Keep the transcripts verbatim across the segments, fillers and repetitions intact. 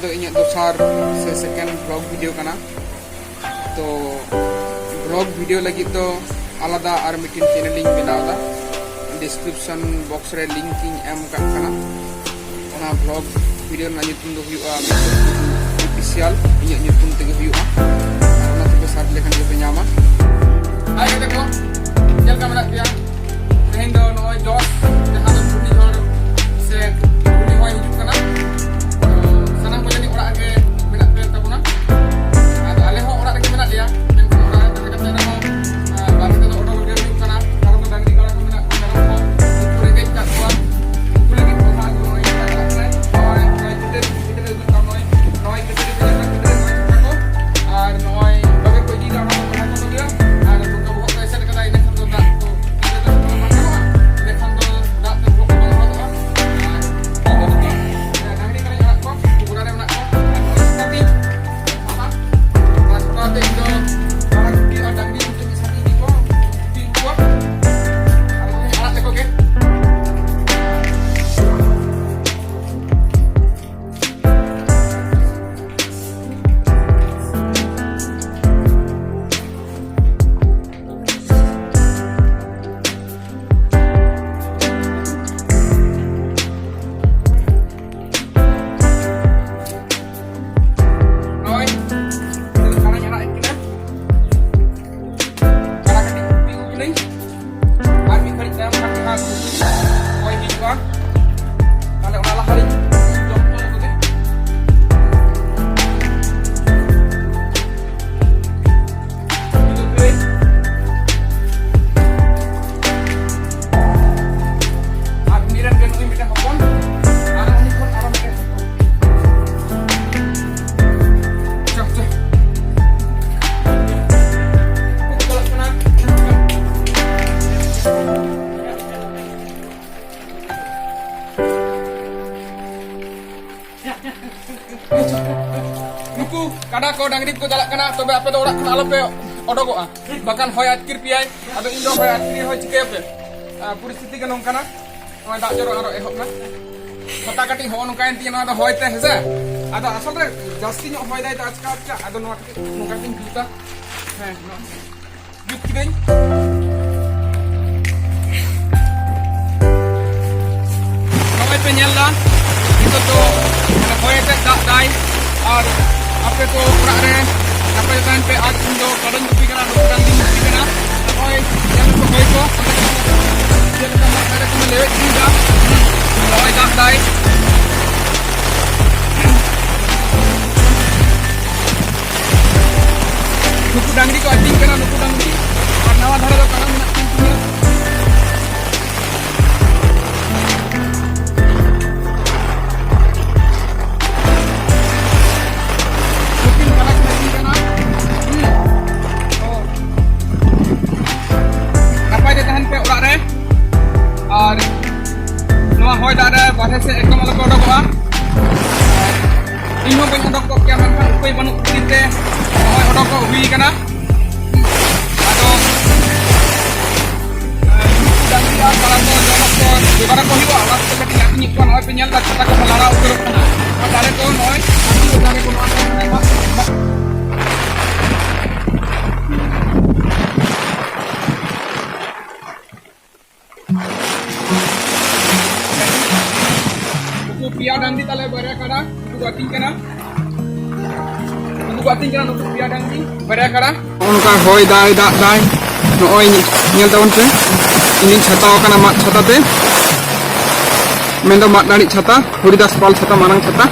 ᱫᱚ ᱤᱧᱟᱹᱜ ᱫᱚᱥᱟᱨ ᱥᱮ ᱥᱮᱠᱮᱱᱰ ᱵᱷᱞᱚᱜ ᱵᱷᱤᱰᱤᱭᱳ ᱠᱟᱱᱟ᱾ ᱛᱚ ᱵᱷᱞᱚᱜ ᱵᱷᱤᱰᱤᱭᱳ ᱞᱟᱹᱜᱤᱫ ᱫᱚ ᱟᱞᱟᱫᱟ ᱟᱨ ᱢᱤᱫᱴᱮᱱ ᱪᱮᱱᱮᱞ ᱤᱧ ᱵᱮᱱᱟᱣ ᱮᱫᱟ᱾ ᱰᱤᱥᱠᱨᱤᱯᱥᱚᱱ ᱵᱚᱠᱥ ᱨᱮ ᱞᱤᱝᱠ ᱤᱧ ᱮᱢ ᱠᱟᱜ ᱠᱟᱱᱟ᱾ ᱚᱱᱟ ᱵᱷᱞᱚᱜ ᱵᱷᱤᱰᱤᱭᱳ ᱨᱮᱱᱟᱜ ᱧᱩᱛᱩᱢ ᱫᱚ ᱦᱩᱭᱩᱜᱼᱟ ᱢᱤᱥᱴᱟᱨ ᱴᱩᱰᱩ ᱚᱯᱷᱤᱥᱤᱭᱟᱞ, ᱤᱧᱟᱹᱜ ᱧᱩᱛᱩᱢ ᱛᱮᱜᱮ ᱦᱩᱭᱩᱜᱼᱟ᱾ ᱟᱨ ᱚᱱᱟ ᱛᱮᱯᱮ ᱥᱟᱨᱪ ᱞᱮᱠᱷᱟᱱ ᱜᱮᱯᱮ ᱧᱟᱢᱟ᱾ ᱦᱟᱭ ᱜᱟᱛᱮ ᱠᱚ, ᱪᱮᱫ ᱞᱮᱠᱟ ᱢᱮᱱᱟᱜ ᱯᱮᱭᱟ? ᱛᱮᱦᱮᱧ ᱫᱚ ᱱᱚᱜᱼᱚᱭ ᱡᱚᱥ, ᱡᱟᱦᱟᱸ ᱫᱚ ᱜᱷᱩᱨᱱᱤ ᱡᱷᱚᱲ ᱥᱮ ᱜᱷᱩᱨᱱᱤ ᱦᱚᱭ ᱦᱤᱡᱩᱜ ᱠᱟᱱᱟ᱾ ᱛᱚ ᱥᱟᱱᱟᱢ ᱠᱚ ᱡᱟᱹᱱᱤᱡ ᱚᱲᱟᱜ ᱨᱮᱜᱮ ᱢᱮᱱᱟᱜ ᱯᱮ ᱛᱟᱵᱚᱱᱟ᱾ ᱟᱫᱚ ᱟᱞᱮ ᱦᱚᱸ ᱚᱲᱟᱜ ᱨᱮᱜᱮ ᱢᱮᱱᱟᱜ ᱞᱮᱭᱟ, ᱢᱮᱱᱠᱷᱟᱱ ᱚᱲᱟᱜ ᱨᱮ ᱛᱟᱦᱮᱸ ᱠᱟᱛᱮ ᱨᱮᱦᱚᱸ, ᱟᱨ ᱵᱟᱨᱦᱮ ᱛᱮᱫᱚ ᱚᱰᱚᱠ ᱜᱮ ᱦᱩᱭᱩᱜ ᱠᱟᱱᱟ᱾ ᱠᱟᱨᱚᱱ ᱫᱚ ᱰᱟᱝᱨᱤ ᱠᱟᱰᱟ ᱠᱚ ᱢᱮᱱᱟᱜ ᱠᱚᱣᱟ, ᱢᱮᱨᱚᱢ ᱠᱚ, ᱩᱱᱠᱩ ᱨᱮᱸᱜᱮᱡ ᱠᱟᱜ ᱠᱚᱣᱟ, ᱩᱱᱠᱩ ᱞᱟᱹᱜᱤᱫ ᱯᱚᱭᱥᱟ ᱟᱹᱜᱩ ᱱᱚᱜᱼᱚᱭ ᱪᱟᱞᱟᱜ ᱠᱟᱱᱟ᱾ ᱱᱚᱜᱼᱚᱭ, ᱱᱚᱜᱼᱚᱭ ᱜᱤᱫᱽᱨᱟᱹ, ᱜᱤᱫᱽᱨᱟᱹ ᱟᱹᱜᱩ ᱠᱟᱜ ᱱᱚᱜᱼᱚᱭ, ᱱᱚᱜᱼᱚᱭ ᱜᱤᱫᱽᱨᱟᱹ ᱠᱚ ᱧᱮᱞ ᱠᱟᱜ ᱜᱤᱫᱽᱨᱟᱹ ᱱᱚᱜᱼᱚᱭ ᱪᱷᱳᱴᱟ ᱠᱚ, ᱟᱨ ᱱᱚᱜᱼᱚᱭ ᱵᱟᱵᱮᱨ ᱠᱚ ᱤᱫᱤᱭᱮᱫᱟ, ᱚᱱᱟ ᱠᱚ ᱵᱟᱲᱟᱭ ᱠᱚ ᱜᱮᱭᱟ᱾ ᱟᱨ ᱱᱚᱝᱠᱟ ᱵᱚᱦᱚᱜ ᱠᱚ ᱮᱥᱮᱫ ᱠᱟᱫᱟ, ᱤᱱᱟᱹᱠᱷᱟᱱ ᱫᱚ ᱫᱟᱜ ᱠᱚ ᱤᱱᱟᱹ ᱫᱚ ᱵᱟᱝ ᱜᱟᱱᱚᱜᱼᱟ᱾ ᱤᱱᱟᱹᱠᱷᱟᱱ ᱫᱚ ᱫᱟᱜ ᱛᱮ ᱵᱚᱦᱚᱜ ᱠᱚ ᱵᱟᱝ ᱞᱚᱦᱚᱫᱚᱜᱼᱟ᱾ ᱟᱨ ᱰᱟᱝᱨᱤ ᱠᱟᱰᱟᱧ ᱟᱲᱟᱜ ᱠᱚᱣᱟ, ᱩᱱᱠᱩ ᱜᱚᱲᱟ ᱨᱮ ᱢᱮᱱᱟᱜ ᱠᱚᱣᱟ᱾ ᱟᱨ ᱱᱚᱜᱼᱚᱭ ᱥᱮᱛᱟ ᱛᱤᱧ, ᱟᱨ ᱥᱮᱛᱟ ᱛᱮ ᱤᱧ ᱫᱚ ᱟᱲᱟᱜ ᱜᱩᱯᱤ ᱟᱨ ᱰᱟᱝᱨᱤ ᱜᱩᱯᱤ ᱢᱤᱫ ᱥᱟᱶ ᱛᱮ ᱤᱫᱤ ᱠᱚᱣᱟ, ᱜᱩᱯᱤ ᱟᱹᱜᱩ ᱠᱚᱣᱟ᱾ ᱟᱨ ᱱᱚᱜᱼᱚᱭ ᱟᱲᱟᱜ ᱞᱮᱠᱚ ᱜᱮ᱾ ᱱᱚᱜᱼᱚᱭ, ᱱᱤᱛᱚᱜ ᱠᱟᱰᱟᱧ ᱟᱲᱟᱜ ᱮᱫ ᱠᱤᱱᱟ᱾ ᱠᱟᱰᱟ ᱠᱟᱹᱴᱤᱡ ᱜᱩᱯᱤ ᱟᱹᱜᱩ ᱠᱤᱱᱟᱹᱧ᱾ ᱟᱨ ᱢᱤᱫ ᱜᱷᱟᱹᱲᱤᱡ ᱛᱟᱭᱚᱢ ᱠᱷᱟᱱ ᱜᱮ ᱦᱟᱸᱜ ᱦᱚᱭ ᱦᱤᱡᱩᱜᱼᱟ᱾ ᱛᱟᱦᱞᱮ ᱚᱱᱟ ᱞᱟᱦᱟ ᱨᱤᱧ ᱡᱚᱢ ᱦᱚᱪᱚ ᱞᱮᱠᱚ ᱜᱮ᱾ ᱟᱨ ᱩᱱᱤ ᱨᱮᱱ ᱜᱮ ᱱᱩᱭ ᱢᱤᱫᱴᱮᱱ ᱦᱚᱯᱚᱱ, ᱟᱨ ᱩᱱᱤ ᱠᱷᱚᱱ ᱟᱨᱚ ᱢᱤᱫᱴᱮᱱ ᱦᱚᱯᱚᱱ᱾ ᱪᱚ, ᱪᱚ᱾ ᱩᱱᱠᱩ ᱠᱚ ᱪᱟᱞᱟᱜ ᱠᱟᱱᱟ᱾ ᱱᱩᱠᱩ ᱠᱟᱰᱟ ᱠᱚ, ᱰᱟᱝᱨᱤ ᱠᱚ ᱪᱟᱞᱟᱜ ᱠᱟᱱᱟ, ᱛᱚᱵᱮ ᱟᱯᱮ ᱫᱚ ᱚᱲᱟᱜ ᱠᱷᱚᱱ ᱟᱞᱚᱯᱮ ᱚᱰᱚᱠᱚᱜᱼᱟ, ᱵᱟᱠᱷᱟᱱ ᱦᱚᱭ ᱟᱹᱛᱠᱤᱨ ᱯᱮᱭᱟᱭ᱾ ᱟᱫᱚ ᱤᱧ ᱫᱚ ᱦᱚᱭ ᱟᱹᱛᱠᱤᱨ ᱦᱚᱭ ᱪᱤᱠᱟᱹᱭᱟᱯᱮ? ᱟᱨ ᱯᱚᱨᱤᱥᱛᱷᱤᱛᱤ ᱜᱮ ᱱᱚᱝᱠᱟᱱᱟ᱾ ᱱᱚᱜᱼᱚᱭ ᱫᱟᱜ ᱡᱚᱨᱚ ᱟᱨᱚ ᱮᱦᱚᱵ ᱱᱟ᱾ ᱪᱷᱟᱛᱟ ᱠᱟᱹᱴᱤᱡ ᱦᱚᱸᱜᱼᱚ ᱱᱚᱝᱠᱟᱭᱮᱱ ᱛᱤᱧᱟ ᱱᱚᱣᱟ ᱫᱚ ᱦᱚᱭ ᱛᱮ, ᱦᱮᱸᱥᱮ? ᱟᱫᱚ ᱟᱥᱚᱞ ᱨᱮ ᱡᱟᱹᱥᱛᱤ ᱧᱚᱜ ᱦᱚᱭ ᱫᱟᱭ ᱛᱚ ᱟᱪᱠᱟ ᱟᱪᱠᱟ, ᱟᱫᱚ ᱱᱚᱣᱟ ᱠᱟᱹᱴᱤᱡ ᱱᱚᱝᱠᱟ ᱜᱤᱧ ᱡᱩᱛᱟ᱾ ᱦᱮᱸ, ᱱᱚᱣᱟ ᱡᱩᱛ ᱠᱤᱫᱟᱹᱧ᱾ ᱱᱚᱜᱼᱚᱭ ᱯᱮ ᱧᱮᱞ ᱫᱟ, ᱱᱤᱛᱚᱜ ᱫᱚ ᱢᱟᱱᱮ ᱦᱚᱭ ᱟᱛᱮ ᱫᱟᱜ ᱫᱟᱭ, ᱟᱨ ᱟᱯᱮ ᱫᱚ ᱚᱲᱟᱜ ᱨᱮ ᱱᱟᱯᱟᱭ ᱛᱟᱦᱮᱱ ᱯᱮ, ᱟᱨ ᱤᱧ ᱫᱚ ᱠᱟᱰᱟᱧ ᱜᱩᱯᱤ ᱠᱟᱱᱟ, ᱱᱩᱠᱩ ᱰᱟᱝᱨᱤᱧ ᱜᱩᱯᱤ ᱠᱟᱱᱟ᱾ ᱱᱚᱜᱼᱚᱭ ᱧᱮᱞ ᱯᱮ ᱦᱚᱭ ᱠᱚ, ᱪᱮᱫ ᱞᱮᱠᱟ ᱢᱟᱫ ᱫᱟᱨᱮ ᱠᱚ ᱞᱮᱣᱮᱫ ᱤᱫᱤᱭᱮᱫᱟ, ᱦᱚᱭ ᱫᱟᱜ ᱫᱟᱭ᱾ ᱱᱩᱠᱩ ᱰᱟᱝᱨᱤ ᱠᱚ ᱟᱹᱛᱤᱧ ᱠᱟᱱᱟ, ᱱᱩᱠᱩ ᱰᱟᱝᱨᱤ᱾ ᱟᱨ ᱱᱟᱣᱟ ᱫᱷᱟᱨᱮ ᱫᱚ ᱠᱟᱰᱟ ᱢᱮᱱᱟᱜ ᱠᱤᱱ ᱛᱤᱧᱟ᱾ ᱱᱩᱠᱤᱱ ᱠᱟᱰᱟ ᱠᱤᱱ ᱟᱹᱛᱤᱧ ᱠᱟᱱᱟ᱾ ᱦᱩᱸ᱾ ᱛᱚ, ᱱᱟᱯᱟᱭ ᱛᱮ ᱛᱟᱦᱮᱱ ᱯᱮ ᱚᱲᱟᱜ ᱨᱮ᱾ ᱟᱨ ᱱᱚᱣᱟ ᱦᱚᱭ ᱫᱟᱜ ᱨᱮ ᱵᱟᱨᱦᱮ ᱥᱮᱫ ᱮᱠᱫᱚᱢ ᱟᱞᱚ ᱯᱮ ᱚᱰᱚᱠᱚᱜᱼᱟ᱾ ᱤᱧ ᱦᱚᱸ ᱵᱟᱹᱧ ᱚᱰᱚᱠ ᱠᱚᱜ ᱠᱮᱭᱟ, ᱢᱮᱱᱠᱷᱟᱱ ᱩᱯᱟᱹᱭ ᱵᱟᱹᱱᱩᱜ ᱠᱷᱟᱹᱛᱤᱨ ᱛᱮ ᱱᱚᱜᱼᱚᱭ ᱚᱰᱚᱠᱚᱜ ᱦᱩᱭ ᱠᱟᱱᱟ᱾ ᱟᱫᱚ, ᱮᱸ, ᱰᱟᱝᱨᱤ ᱟᱨ ᱠᱟᱲᱟ ᱠᱚ ᱡᱚᱢᱟᱜ ᱠᱚ ᱡᱚᱜᱟᱲ ᱟᱠᱚ ᱦᱩᱭᱩᱜᱼᱟ᱾ ᱚᱱᱟ ᱠᱚ ᱠᱟᱹᱴᱤᱡ ᱟᱹᱛᱤᱧᱮᱫ ᱠᱚᱣᱟ᱾ ᱱᱚᱜᱼᱚᱭ ᱯᱮ ᱧᱮᱞ ᱮᱫᱟ, ᱪᱷᱟᱛᱟ ᱠᱚ ᱞᱟᱲᱟᱣ ᱩᱛᱟᱹᱨᱚᱜ ᱠᱟᱱᱟ᱾ ᱟᱨ ᱫᱟᱨᱮ ᱠᱚ ᱱᱚᱜᱼᱚᱭ ᱫᱟᱨᱮ ᱠᱚ ᱱᱚᱣᱟ ᱠᱚ ᱢᱟᱜ, ᱢᱟᱜ ᱱᱩᱠᱩ ᱯᱮᱭᱟ ᱰᱟᱝᱨᱤ ᱛᱟᱞᱮ ᱵᱟᱨᱭᱟ ᱠᱟᱰᱟ, ᱱᱩᱠᱩ ᱠᱚ ᱟᱹᱛᱤᱧ ᱠᱟᱱᱟ᱾ ᱱᱩᱠᱩ ᱠᱚ ᱟᱹᱛᱤᱧ ᱠᱟᱱᱟ, ᱱᱩᱠᱩ ᱯᱮᱭᱟ ᱰᱟᱝᱨᱤ, ᱵᱟᱨᱭᱟ ᱠᱟᱰᱟ᱾ ᱱᱚᱜᱼᱚ ᱱᱚᱝᱠᱟ ᱦᱚᱭ ᱫᱟᱭ, ᱫᱟᱜ ᱫᱟᱭ᱾ ᱱᱚᱜᱼᱚᱭ ᱧᱮᱞ ᱛᱟᱵᱚᱱ ᱯᱮ, ᱤᱧᱤᱧ ᱪᱷᱟᱛᱟᱣ ᱟᱠᱟᱱᱟ ᱢᱟᱫ ᱪᱷᱟᱛᱟ ᱛᱮ, ᱢᱮᱱᱫᱚ ᱢᱟᱫ ᱰᱟᱹᱲᱤᱡ ᱪᱷᱟᱛᱟ, ᱦᱚᱨᱤᱫᱟᱥ ᱯᱟᱞ ᱪᱷᱟᱛᱟ, ᱢᱟᱨᱟᱝ ᱪᱷᱟᱛᱟ᱾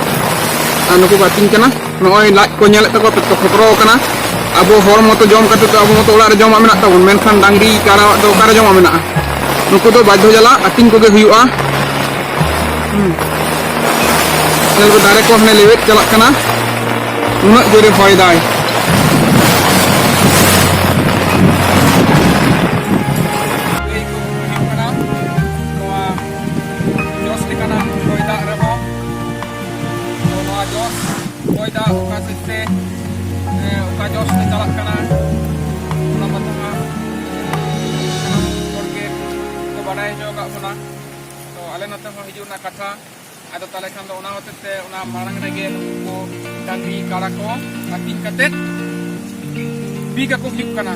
ᱟᱨ ᱱᱩᱠᱩ ᱠᱚ ᱟᱹᱛᱤᱧ ᱠᱟᱱᱟ᱾ ᱱᱚᱜᱼᱚᱭ ᱞᱟᱡ ᱠᱚ ᱧᱮᱞᱮᱫ ᱛᱟᱠᱚᱣᱟ, ᱯᱮᱴ ᱠᱚ ᱠᱷᱚᱠᱨᱚ ᱟᱠᱟᱱᱟ᱾ ᱟᱵᱚ ᱦᱚᱲ ᱢᱚᱛᱚ ᱡᱚᱢ ᱠᱟᱛᱮ ᱛᱚ ᱟᱵᱚ ᱢᱚᱛᱚ ᱚᱲᱟᱜ ᱨᱮ ᱡᱚᱢᱟᱜ ᱢᱮᱱᱟᱜ ᱛᱟᱵᱚᱱ, ᱢᱮᱱᱠᱷᱟᱱ ᱰᱟᱝᱨᱤ ᱠᱟᱲᱟᱣᱟᱜ ᱫᱚ ᱚᱠᱟᱨᱮ ᱡᱚᱢᱟᱜ ᱢᱮᱱᱟᱜᱼᱟ? ᱱᱩᱠᱩ ᱫᱚ ᱵᱟᱫᱽᱫᱷᱚ ᱡᱟᱞᱟ ᱟᱹᱛᱤᱧ ᱠᱚᱜᱮ ᱦᱩᱭᱩᱜᱼᱟ᱾ ᱦᱩᱸ᱾ ᱧᱮᱞ ᱠᱚ ᱫᱟᱨᱮ ᱠᱚ ᱦᱟᱱᱮ ᱞᱮᱣᱮᱫ ᱪᱟᱞᱟᱜ ᱠᱟᱱᱟ, ᱩᱱᱟᱹᱜ ᱡᱳᱨᱮ ᱦᱚᱭ ᱫᱟᱭ᱾ ᱞᱟᱹᱭ ᱠᱚ ᱦᱩᱭᱩᱜ ᱠᱟᱱᱟ, ᱱᱚᱣᱟ ᱡᱚᱥ ᱞᱮᱠᱟᱱᱟᱜ ᱦᱚᱭ ᱫᱟᱜ ᱨᱮᱦᱚᱸ, ᱛᱚ ᱱᱚᱣᱟ ᱡᱚᱥ ᱦᱚᱭ ᱫᱟᱜ ᱚᱠᱟ ᱥᱮᱫ ᱛᱮ, ᱮ, ᱚᱠᱟ ᱡᱚᱥ ᱛᱮ ᱪᱟᱞᱟᱜ ᱠᱟᱱᱟ, ᱚᱱᱟ ᱠᱟᱛᱷᱟ ᱦᱟᱸᱜ ᱥᱟᱱᱟᱢ ᱦᱚᱲ ᱜᱮ ᱠᱚ ᱵᱟᱰᱟᱭ ᱦᱚᱪᱚ ᱟᱠᱟᱫ ᱵᱚᱱᱟ᱾ ᱛᱚ ᱟᱞᱮ ᱱᱚᱛᱮ ᱦᱚᱸ ᱦᱤᱡᱩᱜ ᱨᱮᱱᱟᱜ ᱠᱟᱛᱷᱟ, ᱟᱫᱚ ᱛᱟᱦᱚᱞᱮ ᱠᱷᱟᱱ ᱫᱚ ᱚᱱᱟ ᱦᱚᱛᱮᱡ ᱛᱮ ᱚᱱᱟ ᱢᱟᱲᱟᱝ ᱨᱮᱜᱮ ᱱᱩᱠᱩ ᱠᱚ ᱰᱟᱝᱨᱤ ᱠᱟᱲᱟ ᱠᱚ ᱟᱹᱛᱤᱧ ᱠᱟᱛᱮ ᱵᱤ ᱠᱟᱠᱚ ᱦᱩᱭᱩᱜ ᱠᱟᱱᱟ᱾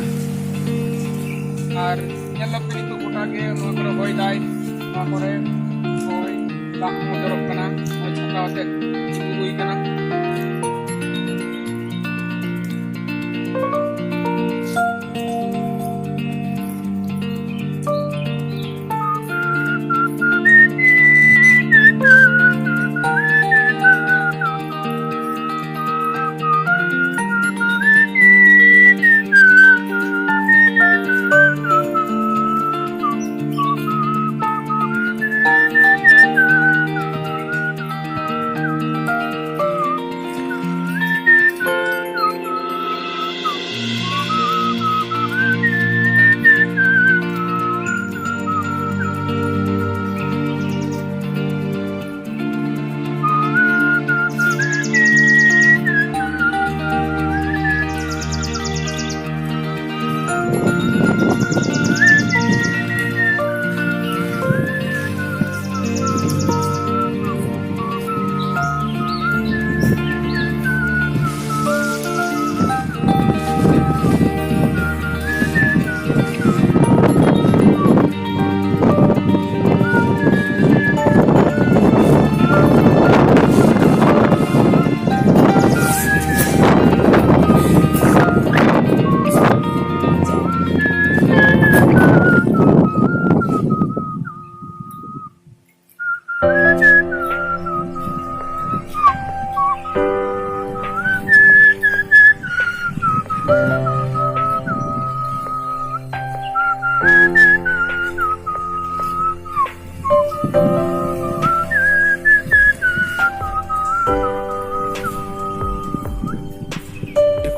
ᱟᱨ ᱧᱮᱞ ᱫᱟᱯᱮ ᱱᱤᱛᱚᱜ ᱜᱚᱴᱟ ᱜᱮ ᱱᱚᱣᱟ ᱠᱚᱨᱮ ᱦᱚᱭ ᱫᱟᱭ, ᱱᱚᱣᱟ ᱠᱚᱨᱮ ᱦᱚᱭ ᱫᱟᱜ ᱦᱚᱸ ᱡᱚᱨᱚᱜ ᱠᱟᱱᱟ, ᱱᱚᱜᱼᱚᱭ ᱪᱷᱟᱛᱟ ᱟᱛᱮ ᱛᱤᱸᱜᱩ ᱦᱩᱭ ᱠᱟᱱᱟ᱾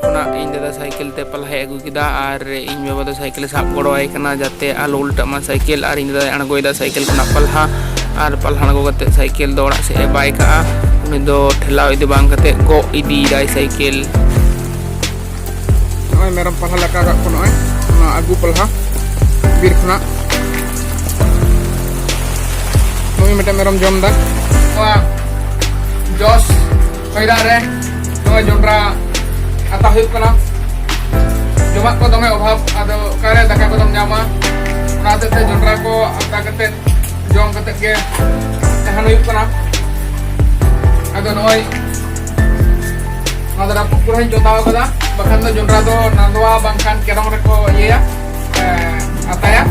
ᱠᱷᱚᱱᱟᱜ ᱤᱧ ᱫᱟᱫᱟ ᱥᱟᱭᱠᱮᱞ ᱛᱮ ᱯᱟᱞᱦᱟᱭ ᱟᱹᱜᱩ ᱠᱮᱫᱟ ᱟᱨ ᱤᱧ ᱵᱟᱵᱟ ᱫᱚ ᱥᱟᱭᱠᱮᱞ ᱮ ᱥᱟᱵ ᱜᱚᱲᱚ ᱟᱭ ᱠᱟᱱᱟ ᱡᱟᱛᱮ ᱟᱞᱚ ᱩᱞᱴᱟᱹᱜ ᱢᱟ ᱥᱟᱭᱠᱮᱞ᱾ ᱟᱨ ᱤᱧ ᱫᱟᱫᱟᱭ ᱟᱬᱜᱚᱭᱮᱫᱟ ᱥᱟᱭᱠᱮᱞ ᱠᱷᱚᱱᱟᱜ ᱯᱟᱞᱦᱟ, ᱟᱨ ᱯᱟᱞᱦᱟ ᱟᱬᱜᱚ ᱠᱟᱛᱮ ᱥᱟᱭᱠᱮᱞ ᱫᱚ ᱚᱲᱟᱜ ᱥᱮᱫ ᱮ ᱵᱟᱭ ᱠᱟᱜᱼᱟ᱾ ᱩᱱᱤ ᱫᱚ ᱴᱷᱮᱞᱟᱣ ᱤᱫᱤ ᱵᱟᱝ ᱠᱟᱛᱮ ᱜᱚᱜ ᱤᱫᱤᱭᱮᱫᱟᱭ ᱥᱟᱭᱠᱮᱞ᱾ ᱱᱚᱜᱼᱚᱭ ᱢᱮᱨᱚᱢ ᱯᱟᱞᱦᱟ ᱞᱮ ᱟᱠᱟ ᱠᱟᱜ ᱠᱚ, ᱱᱚᱜᱼᱚᱭ ᱚᱱᱟ ᱟᱹᱜᱩ ᱯᱟᱞᱦᱟ ᱵᱤᱨ ᱠᱷᱚᱱᱟᱜ᱾ ᱱᱩᱭ ᱢᱤᱫᱴᱮᱱ ᱢᱮᱨᱚᱢ ᱡᱚᱢ ᱫᱟ᱾ ᱱᱚᱣᱟ ᱡᱚᱥ ᱦᱚᱭ ᱫᱟᱜ ᱨᱮ ᱱᱚᱜᱼᱚᱭ ᱡᱚᱱᱰᱨᱟ ᱟᱛᱟ ᱦᱩᱭᱩᱜ ᱠᱟᱱᱟ᱾ ᱡᱚᱢᱟᱜ ᱠᱚ ᱫᱚᱢᱮ ᱚᱵᱷᱟᱵ, ᱟᱫᱚ ᱚᱠᱟᱨᱮ ᱫᱟᱠᱟ ᱠᱚᱫᱚᱢ ᱧᱟᱢᱟ? ᱚᱱᱟ ᱦᱚᱛᱮᱡ ᱛᱮ ᱡᱚᱱᱰᱨᱟ ᱠᱚ ᱟᱛᱟ ᱠᱟᱛᱮ ᱡᱚᱢ ᱠᱟᱛᱮ ᱜᱮ ᱛᱟᱦᱮᱱ ᱦᱩᱭᱩᱜ ᱠᱟᱱᱟ᱾ ᱟᱫᱚ ᱱᱚᱜᱼᱚᱭ ᱱᱚᱣᱟ ᱫᱚ ᱨᱟᱹᱯᱩᱫ ᱠᱚᱨᱮᱧ ᱪᱚᱸᱫᱟᱣ ᱠᱟᱫᱟ, ᱵᱟᱠᱷᱟᱱ ᱫᱚ ᱡᱚᱱᱰᱨᱟ ᱫᱚ ᱱᱟᱫᱣᱟ ᱵᱟᱝᱠᱷᱟᱱ ᱠᱮᱨᱚᱝ ᱨᱮᱠᱚ ᱤᱭᱟᱹᱭᱟ, ᱮ, ᱟᱛᱟᱭᱟ᱾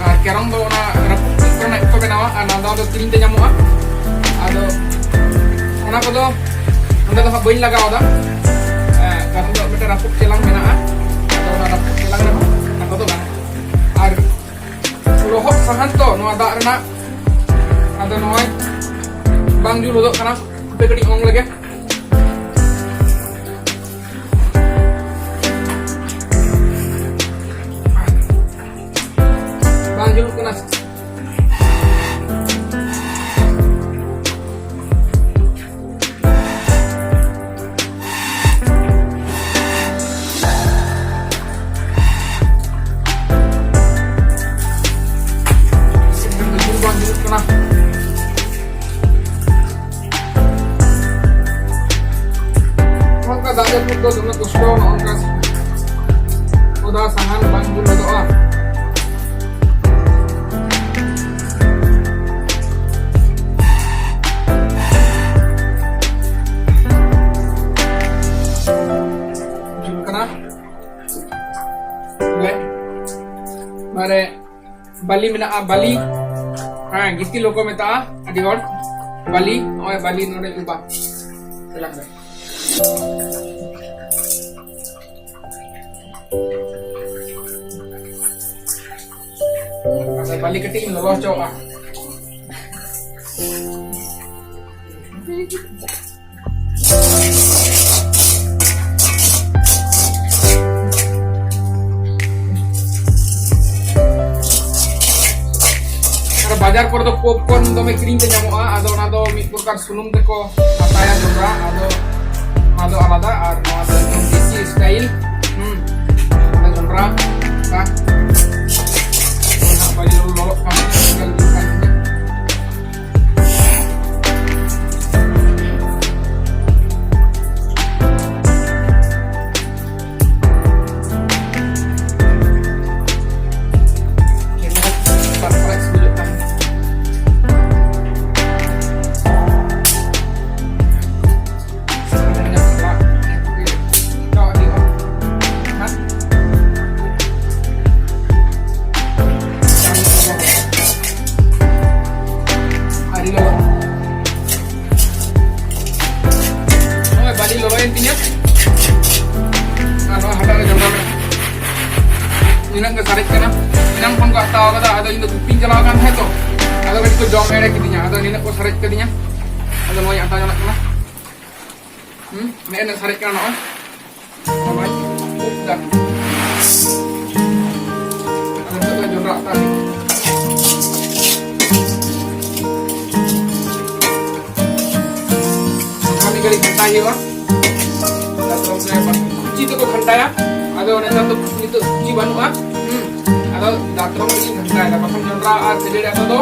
ᱟᱨ ᱠᱮᱨᱚᱝ ᱫᱚ ᱚᱱᱟ ᱨᱟᱹᱯᱩᱫ ᱠᱚᱨᱮᱱᱟᱜ ᱜᱮᱠᱚ ᱵᱮᱱᱟᱣᱟ, ᱟᱨ ᱱᱟᱫᱣᱟ ᱫᱚ ᱠᱤᱨᱤᱧ ᱛᱮ ᱧᱟᱢᱚᱜᱼᱟ᱾ ᱟᱫᱚ ᱚᱱᱟ ᱠᱚᱫᱚ ᱱᱚᱸᱰᱮ ᱫᱚ ᱦᱟᱸᱜ ᱵᱟᱹᱧ ᱞᱟᱜᱟᱣ ᱫᱟ, ᱮ, ᱠᱟᱨᱚᱱ ᱫᱚ ᱢᱤᱫᱴᱮᱱ ᱨᱟᱹᱯᱩᱫ ᱪᱮᱞᱟᱝ ᱢᱮᱱᱟᱜᱼᱟ᱾ ᱟᱫᱚ ᱚᱱᱟ ᱨᱟᱹᱯᱩᱫ ᱪᱮᱞᱟᱝ ᱨᱮᱦᱚᱸ ᱚᱱᱟ ᱠᱚᱫᱚ ᱜᱟᱱᱚᱜᱼᱟ᱾ ᱟᱨ ᱞᱚᱦᱚᱫ ᱥᱟᱦᱟᱱ ᱛᱚ ᱱᱚᱣᱟ ᱫᱟᱜ ᱨᱮᱱᱟᱜ, ᱟᱫᱚ ᱱᱚᱜᱼᱚᱭ ᱵᱟᱝ ᱡᱩᱞ ᱦᱚᱫᱚᱜ ᱠᱟᱱᱟ, ᱦᱟᱯᱮ ᱠᱟᱹᱴᱤᱡ ᱚᱝ ᱞᱮᱜᱮ᱾ ᱵᱟᱝ ᱡᱩᱞᱩᱜ ᱠᱟᱱᱟ᱾ ᱡᱩᱞ ᱵᱟᱝ ᱡᱩᱞᱩᱜ ᱠᱟᱱᱟ᱾ ᱱᱚᱝᱠᱟ ᱫᱟᱜ ᱡᱟᱹᱯᱩᱫ ᱫᱚ ᱫᱚᱢᱮ ᱠᱚᱥᱴᱚ, ᱱᱚᱜᱼᱚ ᱱᱚᱝᱠᱟ ᱚᱫᱟ ᱥᱟᱦᱟᱱ ᱵᱟᱝ ᱡᱩᱞ ᱦᱚᱫᱚᱜᱼᱟ᱾ ᱡᱩᱞ ᱠᱟᱱᱟ᱾ ᱵᱚᱞᱮ, ᱢᱟᱱᱮ, ᱵᱟᱞᱤ ᱢᱮᱱᱟᱜᱼᱟ, ᱵᱟᱞᱤ᱾ ᱦᱮᱸ, ᱜᱤᱛᱤᱞ ᱦᱚᱸᱠᱚ ᱢᱮᱛᱟᱜᱼᱟ ᱟᱹᱰᱤ ᱦᱚᱲ᱾ ᱵᱟᱞᱤ, ᱱᱚᱜᱼᱚᱭ ᱵᱟᱞᱤ ᱱᱚᱰᱮ ᱩᱵᱟ᱾ ᱪᱟᱞᱟᱜ ᱢᱮ᱾ ᱟᱫᱚ ᱵᱟᱞᱤ ᱠᱟᱹᱴᱤᱡ ᱤᱧ ᱞᱚᱞᱚ ᱦᱚᱪᱚᱣᱟᱜᱼᱟ᱾ ᱟᱨ ᱵᱟᱡᱟᱨ ᱠᱚᱨᱮ ᱫᱚ popcorn ᱫᱚᱢᱮ ᱠᱤᱨᱤᱧ ᱛᱮ ᱧᱟᱢᱚᱜᱼᱟ, ᱟᱫᱚ ᱚᱱᱟ ᱫᱚ ᱢᱤᱫ ᱯᱨᱚᱠᱟᱨ ᱥᱩᱱᱩᱢ ᱛᱮᱠᱚ ᱟᱛᱟᱭᱟ ᱡᱚᱱᱰᱨᱟ, ᱟᱫᱚ ᱚᱱᱟ ᱫᱚ ᱟᱞᱟᱫᱟ, ᱟᱨ ᱱᱚᱣᱟ ᱫᱚ ᱮᱠᱫᱚᱢ ᱫᱮᱥᱤ style᱾ ᱦᱩᱸ, ᱚᱱᱟ ᱡᱚᱱᱰᱨᱟ, ᱚᱱᱠᱟ᱾ ᱱᱚᱣᱟ ᱵᱟᱹᱲᱤᱡ ᱞᱚᱞᱚᱜ ᱠᱟᱱ ᱜᱮᱭᱟ, ᱧᱮᱞ ᱦᱩᱭᱩᱜ ᱠᱟᱱ ᱜᱮᱭᱟ᱾ ᱪᱟᱞᱟᱣ ᱠᱟᱱ ᱛᱟᱦᱮᱸ ᱛᱚ, ᱟᱫᱚ ᱠᱟᱹᱴᱤᱡ ᱠᱚ ᱡᱚᱢ ᱮᱲᱮ ᱠᱤᱫᱤᱧᱟ, ᱟᱫᱚ ᱱᱤᱱᱟᱹᱜ ᱠᱚ ᱥᱟᱨᱮᱡ ᱠᱟᱫᱤᱧᱟ᱾ ᱟᱫᱚ ᱱᱚᱣᱟᱧ ᱟᱛᱟ ᱡᱚᱱᱟᱜ ᱠᱟᱱᱟ᱾ ᱦᱩᱸ, ᱱᱮᱜᱼᱮ ᱱᱤᱱᱟᱹᱜ ᱥᱟᱨᱮᱡ ᱠᱟᱱᱟ ᱱᱚᱜᱼᱚᱭ᱾ ᱱᱚᱜᱼᱚᱭ ᱩᱵ ᱫᱟ᱾ ᱟᱫᱚ ᱱᱤᱛᱚᱜ ᱫᱚ ᱡᱚᱱᱰᱨᱟ ᱟᱛᱟ ᱦᱩᱭᱩᱜᱼᱟ᱾ ᱟᱨ ᱢᱤᱫ ᱜᱷᱟᱹᱲᱤᱡ ᱜᱷᱟᱱᱴᱟᱭ ᱦᱩᱭᱩᱜᱼᱟ᱾ ᱫᱟᱛᱨᱚᱢ ᱨᱮ ᱠᱩᱪᱤ ᱛᱮᱠᱚ ᱜᱷᱟᱱᱴᱟᱭᱟ᱾ ᱟᱫᱚ ᱱᱮᱛᱟᱨ ᱫᱚ ᱱᱤᱛᱚᱜ ᱠᱩᱪᱤ ᱵᱟᱹᱱᱩᱜᱼᱟ᱾ ᱦᱩᱸ᱾ ᱟᱫᱚ ᱫᱟᱛᱨᱚᱢ ᱛᱮᱜᱮᱧ ᱜᱷᱟᱱᱴᱟᱭᱮᱫᱟ, ᱵᱟᱠᱷᱟᱱ ᱡᱚᱱᱰᱨᱟ ᱟᱨ ᱠᱷᱟᱹᱡᱟᱹᱲᱤ ᱟᱛᱟ ᱫᱚ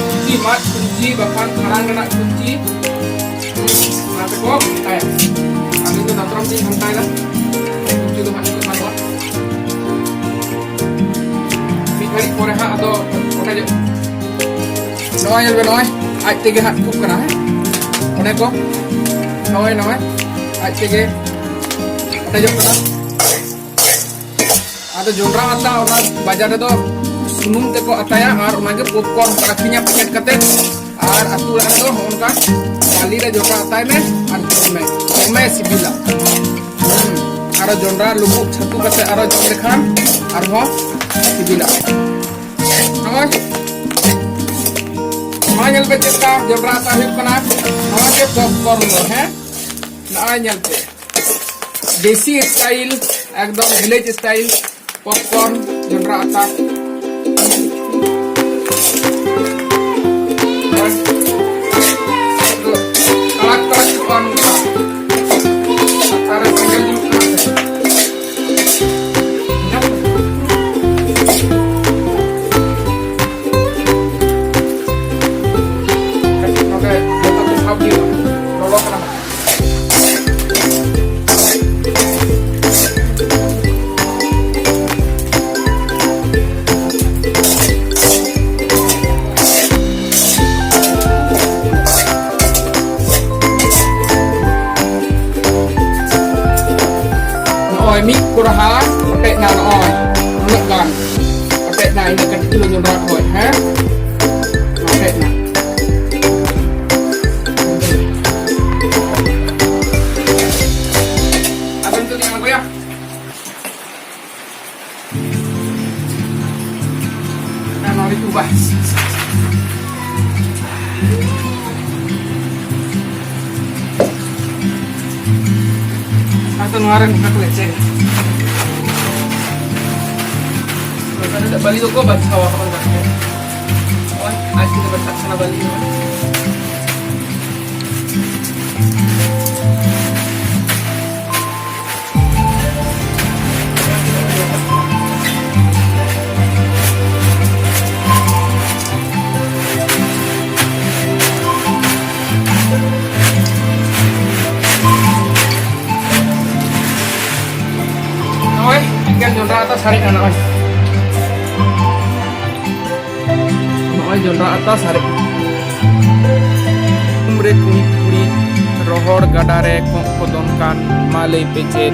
ᱠᱩᱪᱤ, ᱢᱟᱫ ᱠᱩᱪᱤ, ᱵᱟᱠᱷᱟᱱ ᱠᱷᱟᱲᱟᱝ ᱨᱮᱱᱟᱜ ᱠᱩᱪᱤ, ᱦᱩᱸ, ᱚᱱᱟ ᱛᱮᱠᱚ ᱜᱷᱟᱱᱴᱟᱭᱟ᱾ ᱟᱫᱚ ᱤᱧ ᱫᱚ ᱫᱟᱛᱨᱚᱢ ᱛᱮᱧ ᱜᱷᱟᱱᱴᱟᱭᱮᱫᱟ, ᱠᱩᱪᱤ ᱫᱚ ᱦᱟᱸᱜ ᱱᱤᱛᱚᱜ ᱵᱟᱹᱱᱩᱜᱼᱟ᱾ ᱢᱤᱫ ᱜᱷᱟᱹᱲᱤᱡ ᱯᱚᱨᱮ ᱦᱟᱸᱜ ᱟᱫᱚ ᱚᱴᱮᱡᱚᱜ᱾ ᱱᱚᱜᱼᱚᱭ ᱧᱮᱞ ᱵᱮᱱ, ᱱᱚᱜᱼᱚᱭ ᱟᱡ ᱛᱮᱜᱮ ᱦᱟᱸᱜ ᱠᱷᱩᱜ ᱠᱟᱱᱟ, ᱦᱮᱸ, ᱚᱱᱮ ᱠᱚ, ᱱᱚᱜᱼᱚᱭ, ᱱᱚᱜᱼᱚᱭ ᱟᱡ ᱛᱮᱜᱮ ᱚᱴᱮᱡᱚᱜ ᱠᱟᱱᱟ᱾ ᱟᱫᱚ ᱡᱚᱱᱰᱨᱟ ᱟᱛᱟ ᱚᱱᱟ ᱵᱟᱡᱟᱨ ᱨᱮᱫᱚ ᱥᱩᱱᱩᱢ ᱛᱮᱠᱚ ᱟᱛᱟᱭᱟ ᱟᱨ ᱚᱱᱟᱜᱮ popcorn ᱠᱚ ᱟᱹᱠᱷᱨᱤᱧᱟ packet ᱠᱟᱛᱮ᱾ ᱟᱨ ᱟᱹᱛᱩ ᱚᱲᱟᱜ ᱨᱮᱫᱚ ᱦᱚᱸᱜᱼᱚ ᱱᱚᱝᱠᱟ ᱡᱟᱹᱞᱤ ᱨᱮ ᱡᱚᱱᱰᱨᱟ ᱟᱛᱟᱭ ᱢᱮ ᱟᱨ ᱡᱚᱢ ᱢᱮ, ᱫᱚᱢᱮ ᱥᱤᱵᱤᱞᱟ᱾ ᱦᱩᱸ, ᱟᱨᱚ ᱡᱚᱱᱰᱨᱟ ᱞᱩᱵᱩᱜ ᱪᱷᱟᱹᱛᱩ ᱠᱟᱛᱮ ᱟᱨᱚ ᱡᱚᱢ ᱞᱮᱠᱷᱟᱱ ᱟᱨᱦᱚᱸ ᱥᱤᱵᱤᱞᱟ᱾ ᱱᱚᱜᱼᱚᱭ, ᱱᱚᱣᱟ ᱧᱮᱞ ᱯᱮ ᱪᱮᱫ ᱞᱮᱠᱟ ᱡᱚᱱᱰᱨᱟ ᱟᱛᱟ ᱦᱩᱭᱩᱜ ᱠᱟᱱᱟ᱾ ᱱᱚᱣᱟ ᱜᱮ popcorn ᱫᱚ, ᱦᱮᱸ, ᱱᱚᱜᱼᱚᱭ ᱧᱮᱞ ᱯᱮ, ᱫᱮᱥᱤ style, ᱮᱠᱫᱚᱢ village style popcorn ᱡᱚᱱᱰᱨᱟ ᱟᱛᱟ᱾ ᱠᱟᱲᱟᱠ ᱠᱟᱲᱟᱠ ᱧᱚᱜᱼᱟ ᱱᱚᱝᱠᱟ᱾ ᱟᱛᱟ ᱨᱮ ᱥᱮᱸᱜᱮᱞ ᱡᱩᱞᱩᱜ ᱠᱟᱱᱟ ᱥᱮ? ᱠᱟᱹᱴᱤᱡ ᱱᱚᱰᱮ ᱡᱚᱛᱚ ᱠᱚ ᱥᱟᱵ ᱦᱩᱭᱩᱜᱼᱟ, ᱞᱚᱞᱚ ᱠᱟᱱᱟ᱾ ᱱᱚᱜᱼᱚᱭ ᱢᱤᱫ ᱠᱚᱲᱦᱟ ᱚᱴᱮᱡ ᱱᱟ, ᱱᱚᱜᱼᱚᱭ ᱩᱱᱟᱹᱜ ᱜᱟᱱ ᱚᱴᱮᱡ ᱱᱟ, ᱤᱱᱟᱹ ᱠᱟᱹᱴᱤᱡ ᱪᱩᱞᱩᱝ ᱡᱚᱱᱰᱨᱟ ᱠᱷᱚᱡ, ᱦᱮᱸ, ᱚᱴᱮᱡ ᱱᱟ᱾ ᱟᱫᱚ ᱱᱤᱛᱚᱜ ᱫᱚᱧ ᱟᱬᱜᱚᱭᱟ᱾ ᱱᱚᱣᱟ ᱨᱮ ᱩᱵᱟ᱾ ᱟᱫᱚ ᱱᱚᱣᱟ ᱨᱮ ᱱᱚᱝᱠᱟ ᱠᱚ ᱮᱪᱮᱫ᱾ ᱱᱚᱝᱠᱟ ᱠᱟᱛᱮ ᱵᱟᱹᱞᱤ ᱫᱚᱠᱚ ᱵᱟᱪᱷᱟᱣᱟ, ᱦᱚᱸᱜᱼᱚᱭ ᱱᱚᱝᱠᱟ ᱠᱟᱛᱮ᱾ ᱱᱚᱜᱼᱚᱭ ᱟᱡ ᱛᱮᱜᱮ ᱵᱟᱪᱷᱟᱜ ᱠᱟᱱᱟ ᱵᱟᱹᱞᱤ ᱦᱚᱸ᱾ ᱱᱚᱜᱼᱚᱭ ᱮᱠᱮᱱ ᱡᱚᱱᱰᱨᱟ ᱟᱛᱟ ᱥᱟᱨᱮᱡ ᱮᱱᱟ, ᱱᱚᱜᱼᱚᱭ᱾ ᱱᱚᱜᱼᱚᱭ ᱡᱚᱱᱰᱨᱟ ᱟᱛᱟ ᱥᱟᱨᱮᱡ᱾ ᱩᱢ ᱨᱮ ᱠᱩᱲᱤᱫ ᱠᱩᱲᱤᱫ ᱨᱚᱦᱚᱲ ᱜᱟᱰᱟ ᱨᱮ ᱠᱚᱸᱜ ᱠᱚ ᱫᱚᱱ ᱠᱟᱱ, ᱢᱟ ᱞᱟᱹᱭ ᱯᱮ ᱪᱮᱫ?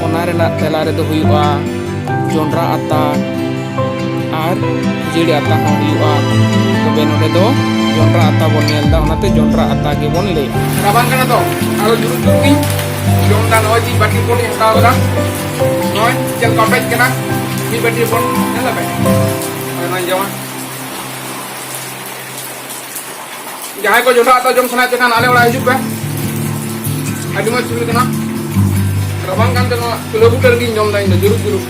ᱚᱱᱟ ᱨᱮᱱᱟᱜ ᱛᱮᱞᱟ ᱨᱮᱫᱚ ᱦᱩᱭᱩᱜᱼᱟ ᱡᱚᱱᱰᱨᱟ ᱟᱛᱟ᱾ ᱟᱨ ᱠᱷᱟᱹᱡᱟᱹᱲᱤ ᱟᱛᱟ ᱦᱚᱸ ᱦᱩᱭᱩᱜᱼᱟ᱾ ᱛᱚᱵᱮ ᱱᱚᱰᱮ ᱫᱚ ᱡᱚᱱᱰᱨᱟ ᱟᱛᱟ ᱵᱚᱱ ᱧᱮᱞ ᱮᱫᱟ, ᱚᱱᱟᱛᱮ ᱡᱚᱱᱰᱨᱟ ᱟᱛᱟ ᱜᱮᱵᱚᱱ ᱞᱟᱹᱭᱟ᱾ ᱨᱟᱵᱟᱝ ᱠᱟᱱᱟ ᱛᱚ, ᱟᱨᱚ ᱡᱩᱨᱩᱜ ᱡᱩᱨᱩᱜ ᱤᱧ ᱡᱚᱢ ᱮᱫᱟ᱾ ᱱᱚᱜᱼᱚᱭ ᱡᱮ ᱵᱟᱹᱴᱤ ᱦᱚᱯᱚᱱ ᱤᱧ ᱦᱟᱛᱟᱣ ᱠᱟᱫᱟ, ᱱᱚᱜᱼᱚᱭ ᱪᱮᱫ ᱞᱮᱠᱟ ᱯᱮᱡ ᱠᱟᱱᱟ, ᱢᱤᱫ ᱵᱟᱹᱴᱤ ᱦᱚᱯᱚᱱ, ᱧᱮᱞ ᱫᱟᱯᱮ? ᱱᱚᱜᱼᱚᱭ ᱱᱚᱣᱟᱧ ᱡᱚᱢᱟ᱾ ᱡᱟᱦᱟᱸᱭ ᱠᱚ ᱡᱚᱱᱰᱨᱟ ᱟᱛᱟ ᱡᱚᱢ ᱥᱟᱱᱟᱭᱮᱫ ᱯᱮ ᱠᱷᱟᱱ, ᱟᱞᱮ ᱚᱲᱟᱜ ᱦᱤᱡᱩᱜ ᱯᱮ, ᱟᱹᱰᱤ ᱢᱚᱡᱽ ᱥᱤᱵᱤᱞ ᱠᱟᱱᱟ᱾ ᱨᱟᱵᱟᱝ ᱠᱟᱱ ᱛᱮ ᱱᱚᱣᱟ ᱪᱩᱞᱦᱟᱹ ᱵᱩᱴᱟᱹ ᱨᱮᱜᱮᱧ ᱡᱚᱢ ᱮᱫᱟ ᱤᱧ ᱫᱚ, ᱡᱩᱨᱩᱜ ᱡᱩᱨᱩᱜ᱾